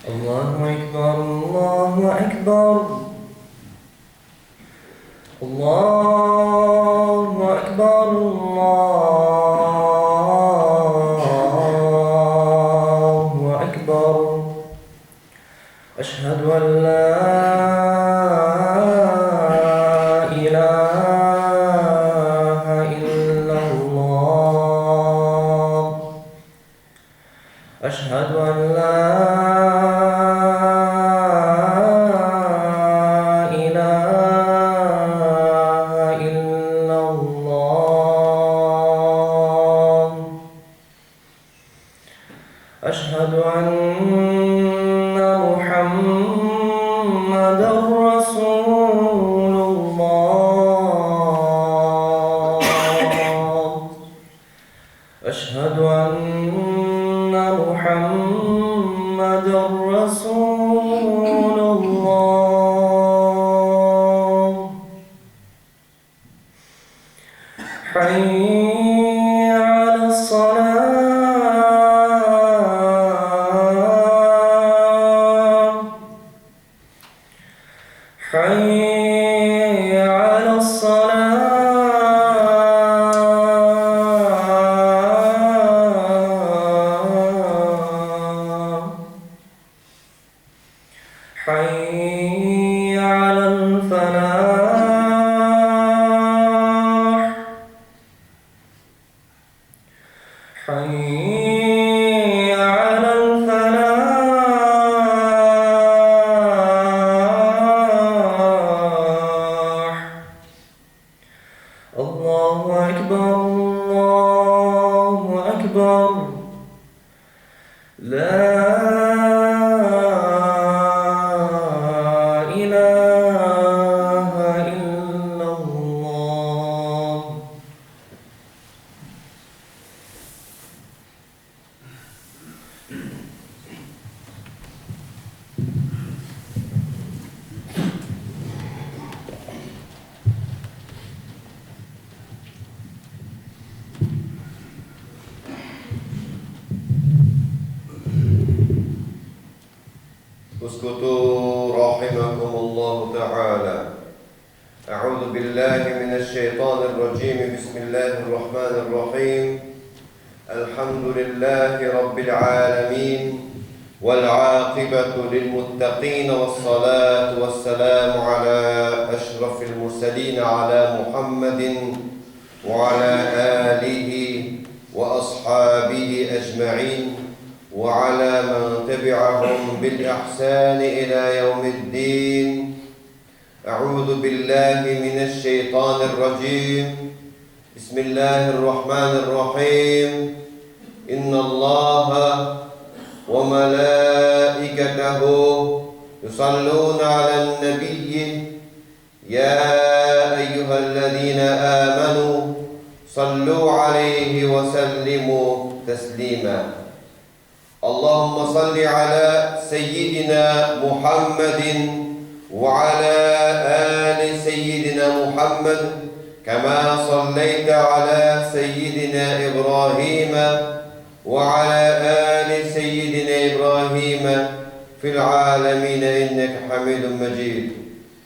Аллаһу әкбар, Аллаһу әкбар. Аллаһу әкбар, Аллаһу әкбар. Әшһәду ан ла илаһа иллаллаһ. Әшһәду ан ла илаһа иллаллаһ. Әшһәду анна Мухаммадан Расулуллаһ. Әшһәду анна Мухаммадан Расулуллаһ. Хәйя галәс-салаһ. Хәйя галәс-салаһ. Хәйя галәл-фәлах. Хәйя галәл-фәлах. Аллаһу әкбәр, Аллаһу әкбәр. Лә илаһа иллаллаһ. اسكتوا رحمكم الله تعالى. أعوذ بالله من الشيطان الرجيم. بسم الله الرحمن الرحيم. الحمد لله رب العالمين والعاقبة للمتقين والصلاة والسلام على أشرف المرسلين على محمد وعلى آله وأصحابه أجمعين وعلى من تبعهم بالإحسان إلى يوم الدين. أعوذ بالله من الشيطان الرجيم. بسم الله الرحمن الرحيم. إن الله وملائكته يصلون على النبي يا أيها الذين آمنوا صلوا عليه وسلموا تسليما. اللهم صل على سيدنا محمد وعلى آل سيدنا محمد كما صليت على سيدنا إبراهيم وعلى آل سيدنا إبراهيم في العالمين إنك حميد مجيد.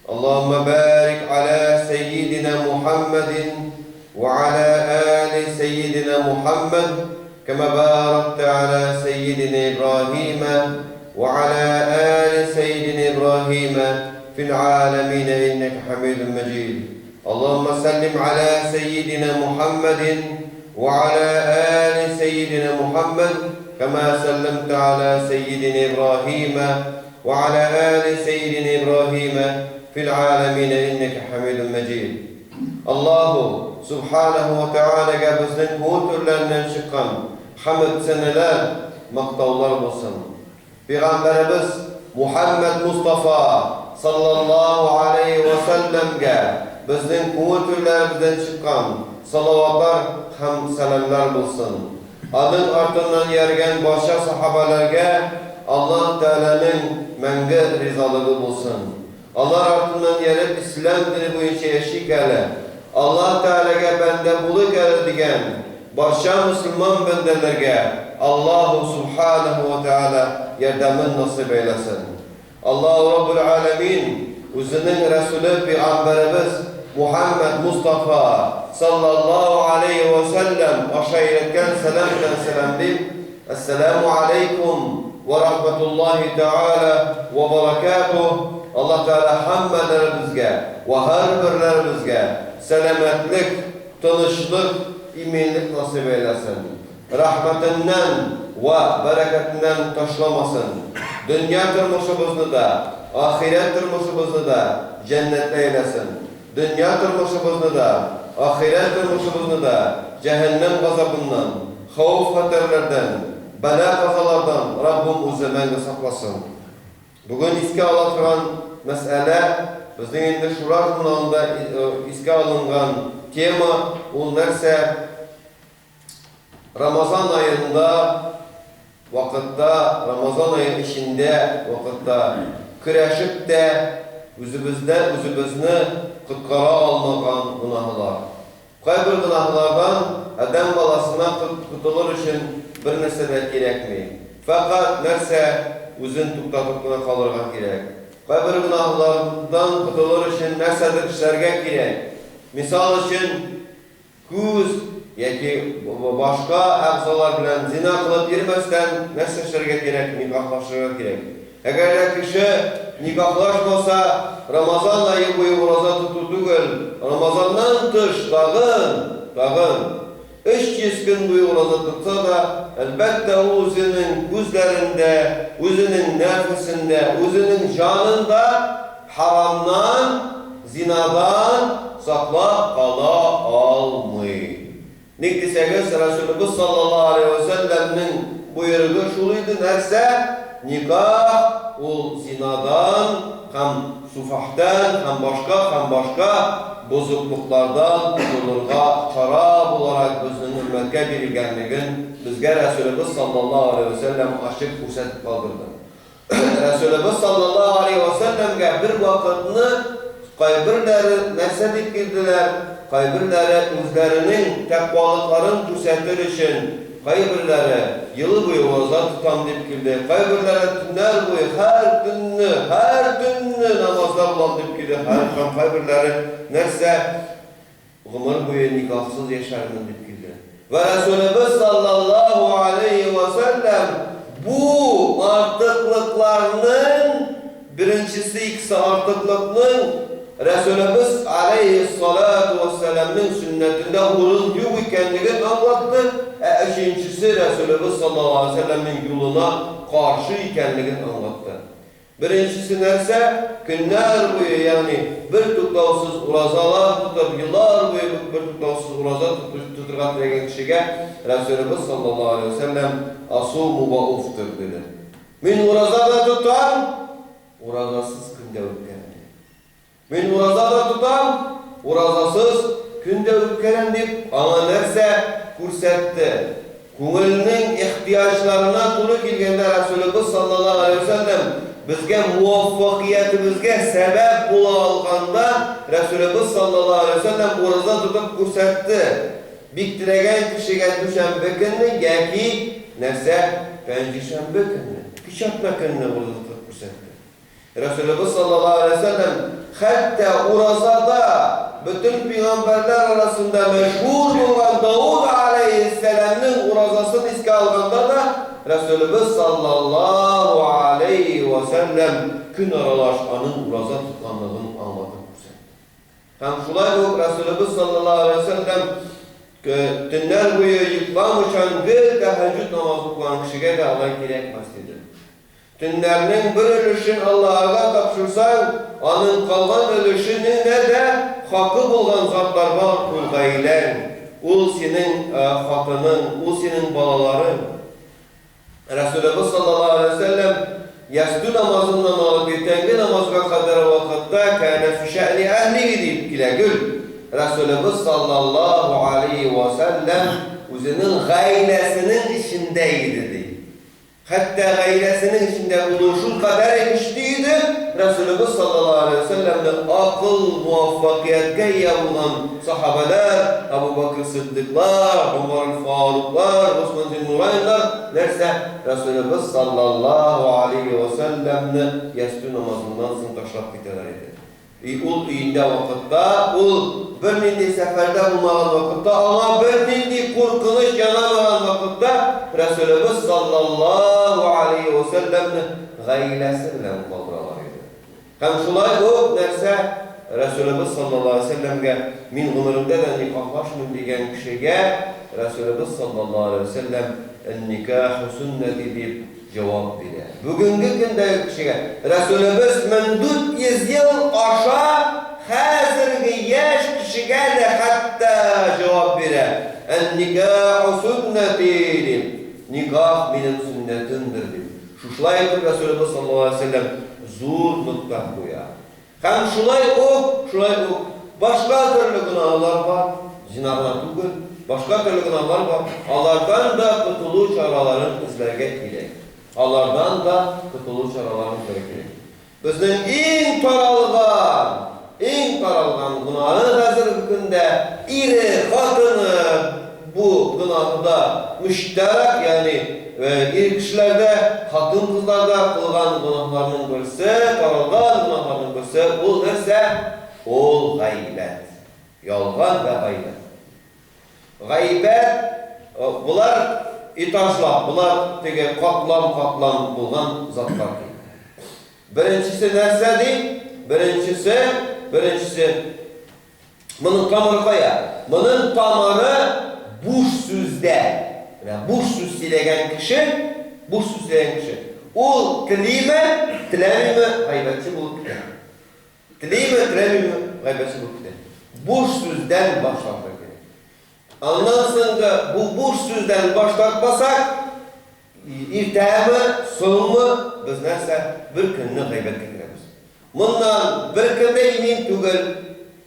اللهم بارك على سيدنا محمد وعلى آل سيدنا محمد كما باركت على سيدنا إبراهيم وعلى آل سيدنا إبراهيم في العالمين إنك حميد مجيد. اللهم سلم على سيدنا محمد وعلى آل سيدنا محمد كما سلمت على سيدنا إبراهيم وعلى آل سيدنا إبراهيم في العالمين إنك حميد مجيد. Аллаһу Субханаһу ва Тәгаләгә безнең күңел түрләреннән чыккан хәмед-сәнәләр, мактаулар булсын. Пәйгамбәребез Мухәммәд Мостафа саллаллаһу галәйһи вә сәлләмгә безнең күңел түрләребездән чыккан салаватлар һәм сәламнар булсын. Аның артыннан ияргән барча сахабәләргә Аллаһ Тәгаләнең мәңге ризалыгы булсын. Алар артыннан ияреп ислам дине буенча яшик әле, Аллаһ Тәгаләгә бәндә булыйк әле дигән барча мөселман бәндәләргә Аллаһу Субханаһу ва Тәгалә ярдәмен насыйп әйләсен. Аллаһу Раббул Галәмин үзенең Рәсүле пәйгамбәребез Мухәммәд Мостафа саллаллаһу алейһи вә сәлләм аша өйрәткән сәлам белән сәламлим, Әссәләмү алейкум вә рахмәтуллаһи тәгалә вә бәрәкәтүһ. Аллаһ Тәгалә һәммәләребезгә вә һәрберләребезгә сәламәтлек, тынычлык, иминлек насыйп әйләсен. Рәхмәтеннән вә бәрәкәтеннән ташламасын. Дөнья тормышыбызны да, ахирәт тормышыбызны да җәннәтле әйләсен. Дөнья тормышыбызны да, ахирәт тормышыбызны да җәһәннәм газабыннан, хәвеф-хәтәрләрдән, бәла-казалардан Раббым Үзе мәңге сакласын. Бүген искә ала торган мәсьәлә, безнең инде Шура журналында искә алынган тема, ул нәрсә? Рамазан аенда вакытта, Рамазан ае эчендә вакытта көрәшеп тә үзебездә үзебезне коткара алмаган гөнаһлар. Кайбер гөнаһлардан адәм баласына котылыр өчен бернәрсә дә кирәкми. Фәкать нәрсә, үзен туктатып кына калырга кирәк. Кайбер гөнаһлардан котылыр өчен нәрсәдер эшләргә кирәк. Мисал өчен, Күз яки башка әгъзалар белән зина кылып йөрмәстән, нәрсә эшләргә кирәк? Никахлашырга кирәк. Әгәр дә кеше никахлашмаса, Рамазан ае буе ураза тоту түгел, Рамазаннан тыш тагын, тагын 300 көн буе ураза тотса да, әлбәттә, ул үзенең күзләрендә, үзенең нәфесендә, үзенең җанында Хәрамнан, зинадан саклап кала алмый. Ник дисәгез, Рәсүлебез саллаллаһу алейһи вә сәлләмнең боерыгы шул иде, нәрсә? Никах ул зинадан һәм суфахтән һәм башка һәм башка бозыклыклардан котылырга чара буларак безнең өммәткә бирелгәнлеген безгә Рәсүлебез саллаллаһу алейһи вә сәлләм ачык күрсәтеп калдырды. Рәсүлебез саллаллаһу алейһи вә сәлләмгә бер вакытны кайберләре нәрсә дип килделәр, кайберләре үзләренең тәкъвалыкларын күрсәтер өчен, кайберләре елы буе ураза тотам дип килде, кайберләре төннәр буе һәр төнне, һәр төнне намазда булам дип килде, һәм кайберләре нәрсә, Гомер буе никахсыз яшәрмен дип килде. Вә Рәсүлебез саллаллаһу алейһи вә сәлләм бу артыклыкларның беренчесе, икесе артыклыкның Рәсүлебез алейһиссалату вәссәламнең сөннәтендә урын юк икәнлеген аңлатты, ә өченчесе Рәсүлебез саллаллаһу алейһи вә сәлләмнең юлына каршы икәнлеген аңлатты. Беренчесе нәрсә? Көннәр буе, ягъни бертуктаусыз уразалар тотып, еллар буе бертуктаусыз ураза тотырга теләгән кешегә Рәсүлебез саллаллаһу алейһи вә сәлләм, Асуму вә уфтир, диде. Мин ураза да тотам, уразасыз көн дә үткәрәм, диде. Мин ураза да тотам, уразасыз көн дә үткәрәм, дип, аңа нәрсә күрсәтте? Күңелнең ихтыяҗларына туры килгәндә Рәсүлебез саллаллаһу галәйһи вә сәлләм безгә муаффакыятебезгә сәбәп була алганда, Рәсүлебез саллаллаһу галәйһи вә сәлләм ураза тотып күрсәтте. Бик теләгән кешегә дүшәмбе көнне яки нәрсә? Пәнҗешәмбе көнне, кич атна көнне ураза тотып күрсәтте. Рәсүлебез саллаллаһу галәйһи вә сәлләм хәтта уразада бөтен пигамбәрләр арасында мәшһүр булган Дауд галәйһиссәламнең уразасын искә алганда да Рәсүлебез саллаллаһу галәйһи вә сәлләм көн аралаш аның ураза тотканлыгын аңлатып күрсәтте. Һәм шулай ук Рәсүлебез саллаллаһу галәйһи вә сәлләм төннәр буе йокламыйчан гел тәһәҗҗүд намазы укыган кешегә дә алай кирәкмәс диде. Төннәрнең бер өлешен Аллаһыга тапшырсаң, аның калган өлешененә дә хакы булган затлар бар, ул гаиләң, ул синең хатының, ул синең балаларың. Рәсүлебез саллаллаһу галәйһи вә сәлләм ястү намазыннан алып иртәнге намазга кадәр вакытта кәнә фи шәъни әһлиһи дип килә гел. Рәсүлебез саллаллаһу галәйһи вә сәлләм үзенең гаиләсенең эчендә иде, ди. Хәтта гаиләсенең эчендә булуы шулкадәр көчле иде, Рәсүлебез саллаллаһу галәйһи вә сәлләмне акыл, муаффакыятькә ия булган сахабәләр, Әбу Бәкер Сиддыйклар, Гомәр әл-Фаруклар, Госман Зиннурайннар, нәрсә, Рәсүлебез саллаллаһу галәйһи вә сәлләмне ястү намазыннан соң ташлап китәләр иде. И ул өендә вакытта, ул бернинди сәфәрдә булмаган вакытта, аңа бернинди куркыныч янамаган вакытта Рәсүлебез саллаллаһу алейһи вә сәлләмне гаиләсе белән калдыралар иде. Һәм шулай ук нәрсә, Рәсүлебез саллаллаһу алейһи вә сәлләмгә мин гомеремдә дә никахлашмыйм дигән кешегә Рәсүлебез саллаллаһу алейһи вә сәлләм Ән-никаху сөннәти дип җавап бирә. Бүгенге көндәге кешегә Рәсүлебез 1400 ел аша хәзерге яшь кешегә дә хәтта җавап бирә, Ән-никаху сөннәти, дип, никах минем сөннәтемдер, дип. Шушылай итеп Рәсүлебез саллаллаһу галәйһи ва сәлләм зур нокта куя. Һәм шулай ук, шулай ук башка төрле гөнаһлар бар, зина гына түгел, башка төрле гөнаһлар бар, алардан да котылу чараларын эзләргә кирәк. Алардан да котылу чараларын эзләргә кирәк. Безнең иң таралган, иң таралган гөнаһы хәзерге көндә ире, хатыны бу гөнаһда мөштәрәк, ягъни ир кешеләр дә, хатын-кызлар да кылган гөнаһларның берсе, таралган гөнаһларның берсе, ул нәрсә? Ул гайбәт. Ялган вә гайбәт. Гайбәт, болар этажлап, болар теге катлам-катлам булган затлар ди. Беренчесе нәрсә ди? Беренчесе, беренчесе Моның тамыры кая? Моның тамыры буш сүздә. Менә буш сүз сөйләгән кеше, буш сүз сөйләгән кеше, ул телиме, теләмиме, гайбәтче булып китә. Телиме, теләмиме, гайбәтче булып китә. Буш сүздән баш тартырга кирәк. Аннан соңгы бу буш сүздән баш тартмасак, иртәме, соңмы, без нәрсә, бер көнне гайбәткә керәбез. Моннан беркем дә имин түгел.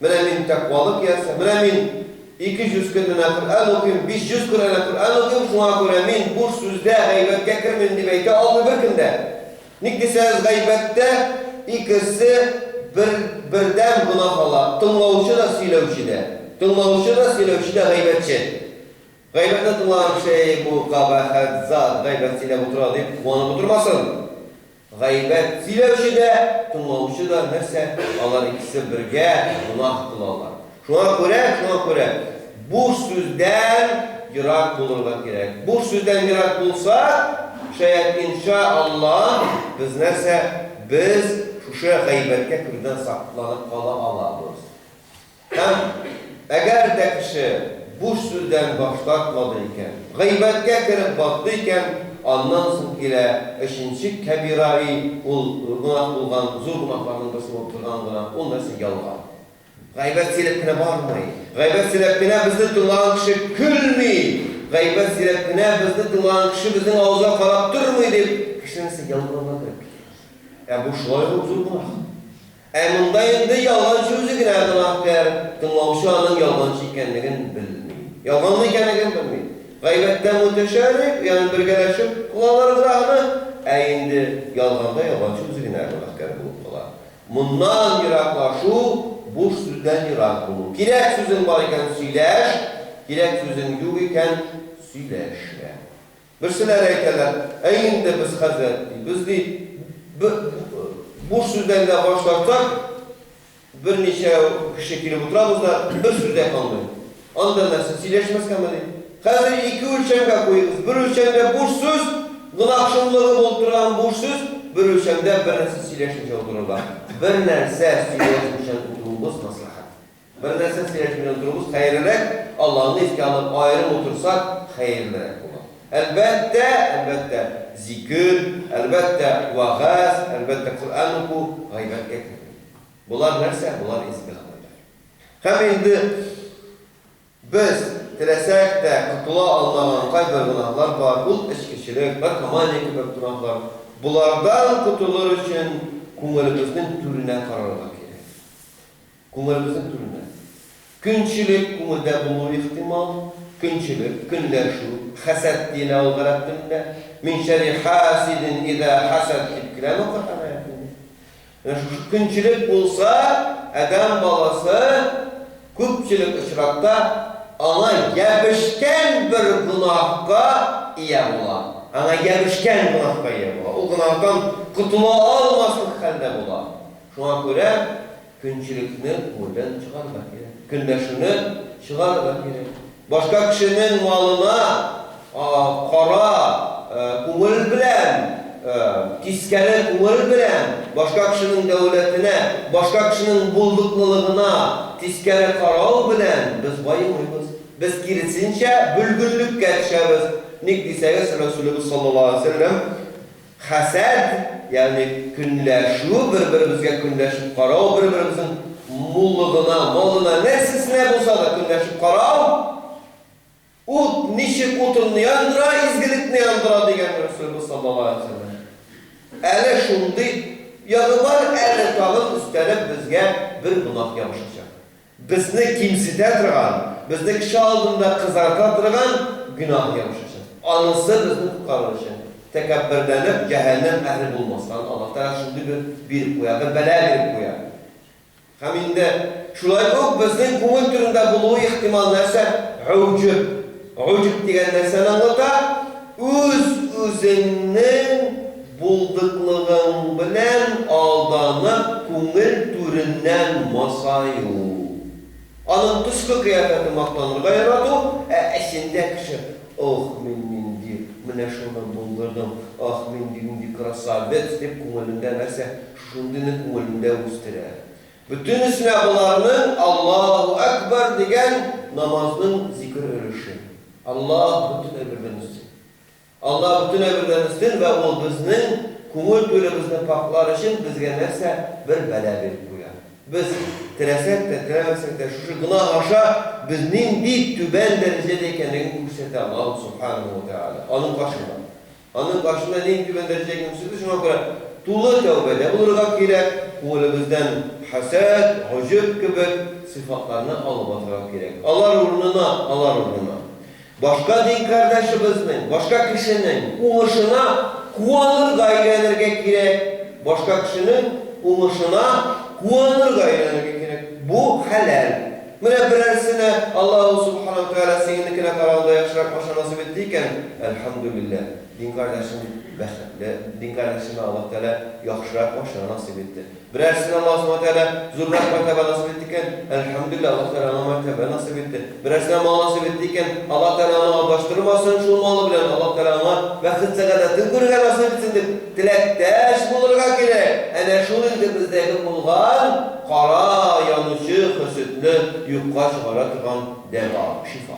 Менә мин тәкъвалык иясе, менә мин 200 көн менә Коръән укыйм, 500 көн әнә Коръән укыйм, шуңа күрә мин буш сүздә гайбәткә кермим дип әйтә алмый беркем дә. Ник дисәгез, гайбәттә икесе бер бердәм гөнаһ ала, тыңлаучы да, сөйләүче дә. Тыңлаучы да, сөйләүче дә гайбәтче. Гайбәтне тыңлаган кеше, әй, бу кабахәт зат гайбәт сөйләп утыра дип куанып утырмасын. Гайбәт сөйләүче дә, тыңлаучы да нәрсә, алар икесе бергә гөнаһ кылалар. Шуңа күрә, шуңа күрә буш сүздән ерак булырга кирәк. Буш сүздән ерак булсак, шаять, инша Аллаһ, без нәрсә, без шушы гайбәткә керүдән сакланып кала алабыз. Һәм әгәр дә кеше буш сүздән баш тартмады икән, гайбәткә кереп батты икән, аннан соң килә өченче кәбираи, ул гөнаһ булган, зур гөнаһларның берсе булып торган гөнаһ, ул нәрсә? Ялган. Гайбәт сөйләп кенә бармый. Гайбәт сөйләп кенә безне тыңлаган кеше көлми. Гайбәт сөйләп кенә безне тыңлаган кеше безнең авызга карап тормый дип, кеше нәрсә, ялганга кереп китә. Ә бу шулай ук зур гөнаһ. Ә монда инде ялганчы үзе генә гөнаһкяр, тыңлаучы аның ялганчы икәнлеген белми. Ялганлы икәнлеген белми. Гайбәттә мутәшәрик, ягъни бергәләшеп кылалар гөнаһны, ә инде ялганда ялганчы үзе генә гөнаһкяр булып кала. Моннан ераклашу, буш сүздән ерак булу. Кирәк сүзең бар икән, сөйләш, кирәк сүзең юк икән, сөйләшмә. Берселәре әйтәләр, Әй инде без хәзрәт, ди, без, ди, буш сүздән дә баш тартсак, берничә кеше килеп утырабыз да, бер сүз дә калмый. Анда нәрсә, сөйләшмәскәме, ди. Хәзер ике үлчәмгә куегыз, бер үлчәмдә буш сүз, гөнаһ шомлыгы булып торган буш сүз, бер үлчәмдә бер нәрсә сөйләшмичә утырырга. Бер нәрсә сөйләшмичә утыруыбыз мәслихәт. Бер нәрсә сөйләшмичә утыруыбыз хәерлерәк, Аллаһны искә алып аерым утырсак, хәерлерәк була. Әлбәттә, әлбәттә, зикер, әлбәттә, вәгазь, әлбәттә, Коръән уку гайбәткә керми. Болар нәрсә? Болар изге гамәлләр. Һәм инде без, теләсәк тә, котыла алмаган кайбер гөнаһлар бар, ул эчкечелек, наркомания кебек гөнаһлар. Болардан котылыр өчен күңелебезнең түренә карарга кирәк. Күңелебезнең түренә. Көнчелек күңелдә булуы ихтимал. Көнчелек, көнләшү, хәсәд диелә ул гарәп телендә. Мин шәрри хасидин иза хасад дип киләме Коръән аятендә? Менә шушы көнчелек булса, адәм баласы күпчелек очракта аңа ябешкән бер гөнаһка ия була. Аңа ябешкән гөнаһка ия була. Ул гөнаһтан котыла алмаслык хәлдә була. Шуңа күрә көнчелекне күңелдән чыгарырга кирәк. Көнләшүне чыгарырга кирәк. Башка кешенең малына кара күңел белән, тискәре күңел белән, башка кешенең дәүләтенә, башка кешенең булдыклылыгына тискәре карау белән без баемыйбыз. Без, киресенчә, бөлгенлеккә төшәбез. Ник дисәгез, Рәсүлебез саллаллаһу галәйһи ва сәлләм Хәсәд, ягъни көнләшү, бер-беребезгә көнләшеп карау, бер-беребезнең муллыгына, малына, нәрсәсенә булса да көнләшеп карау, ут ничек утынны яндыра, изгелекне яндыра, дигән Рәсүлебез саллаллаһу галәйһи ва сәлләм. Әле шундый ягы бар, әле тагын өстәлеп безгә бер гөнаһ ябышачак. Безне кимсетә торган, безне кеше алдында кызарта торган гөнаһ ябышачак. Анысы безне коткарыр өчен, тәкәбберләнеп, җәһәннәм әһле булмастан, Аллаһ Тәгалә шундый бер биреп куя, бер бәла биреп куя. Һәм инде шулай ук безнең күңел түрендә булуы ихтимал нәрсә? Гауҗб. Гауҗб дигән нәрсәне аңлата? Үз-үзеңнең булдыклыгың белән алданып, күңел түреннән масаю. Аның тышкы кыяфәте мактанырга ярату, ә эчендә кеше, Ох, мин нинди, менә шуны булдырдым, ах, мин нинди красавец, дип күңелендә нәрсә, шушындыйны күңелендә үстерә. Бөтенесенә боларның Аллаһу әкбәр дигән намазның зикер өлеше. Аллаһ бөтен әйбердән өстен. Аллаһ бөтен әйбердән өстен вә Ул безнең күңел түребезне пакълар өчен безгә нәрсә? Бер бәла биреп куя. Без, теләсәк тә, теләмәсәк тә, шушы гөнаһ аша без нинди түбән дәрәҗәдә икәнлеген күрсәтә Аллаһу Субханаһу ва Тәгалә. Аның каршында. Аның каршында нинди түбән дәрәҗәдә икәнен күрсәтә, шуңа күрә тулы тәүбәдә булырга кирәк, күңелебездән хәсәд, гаҗеб кебек сыйфатларны алып атырга кирәк. Алар урынына, алар урынына. Башка дин кардәшебезнең, башка кешенең уңышына куанырга өйрәнергә кирәк. Башка кешенең уңышына куанырга өйрәнергә кирәк. Бу хәләл. Менә берәрсенә Аллаһу Субхана ва Тәгалә синекенә караганда яхшырак машина насыйп итте икән, әлхәмдүлилләһ, дин кардәшем бәхетле, дин кардәшемә Аллаһ Тәгалә яхшырак машина насыйп итте. Берәрсенә Аллаһ Субхана ва Тәгалә зуррак мәртәбә насыйп итте икән, әлхәмдүлилләһ, Аллаһ Тәгалә аңа мәртәбә насыйп итте. Берәрсенә мал насыйп итте икән, Аллаһ Тәгалә аны адаштырмасын шул малы белән, Аллаһ Тәгалә аңа бәхет-сәгадәтен күрергә насыйп итсен дип теләктәш булырга кирәк. Әнә шул инде бездәге булган кара янучы хөсетне юкка чыгара торган дәва, шифа.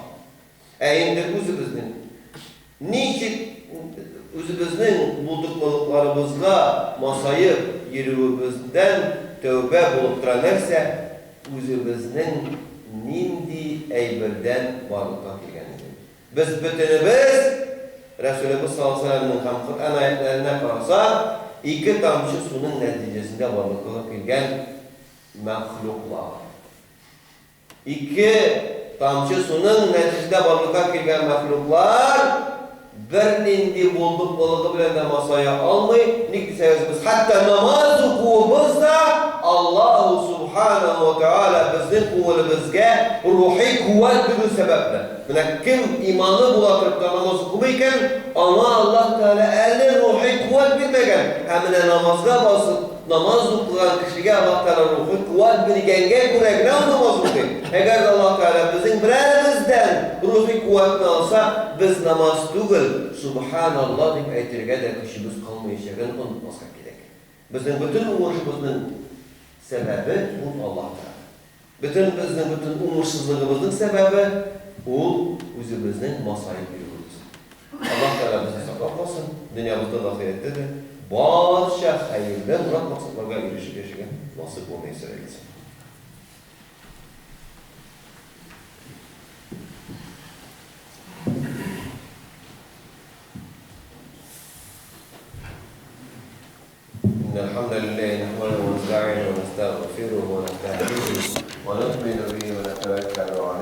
Ә инде үзебезнең ничек үзебезнең булдыклылыкларыбызга масаеп йөрүебездән тәүбә булып тора нәрсә, үзебезнең нинди әйбердән барлыкка килгәнлегебез. Без бөтенебез, Рәсүлебез саллаллаһу галәйһи ва сәлләмнең һәм Коръән аятьләренә карасак, ике тамчы суның нәтиҗәсендә барлыкка килгән мәхлуклар. Ике тамчы суның нәтиҗәсендә барлыкка килгән мәхлуклар бернинди булдыклылыгы белән дә масая алмый. Ник дисәгез, без хәтта намаз укуыбыз да Аллаһу Субханаһу ва Тәгалә безнең күңелебезгә рухи куәт бирү сәбәпле. Менә кем иманы була торып та намаз укымый икән, аңа Аллаһ Тәгалә әле рухи куәт бирмәгән. Ә менә намазга басып, Намаз укыган кешегә Аллаһ Тәгалә рухи куәт биргәнгә күрә генә ул намаз укый. Әгәр дә Аллаһ Тәгалә безнең берәребездән рухи куәтне алса, без намаз түгел, Субханаллаһ дип әйтергә дә көчебез калмаячагын онытмаска кирәк. Безнең бөтен уңышыбызның сәбәбе ул Аллаһ Тәгалә. Бөтен безнең бөтен уңышсызлыгыбызның сәбәбе, ул үзебезнең масаеп йөрүебез. Аллаһ Тәгалә безне саклап калсын, дөньябызда да, ахирәттә дә барча хәерле морад-максатларга ирешеп яшәргә насыйп вә мөяссәр әйләсен. إن الحمد لله نحمده ونستعينه ونستغفره ونستهديه ونؤمن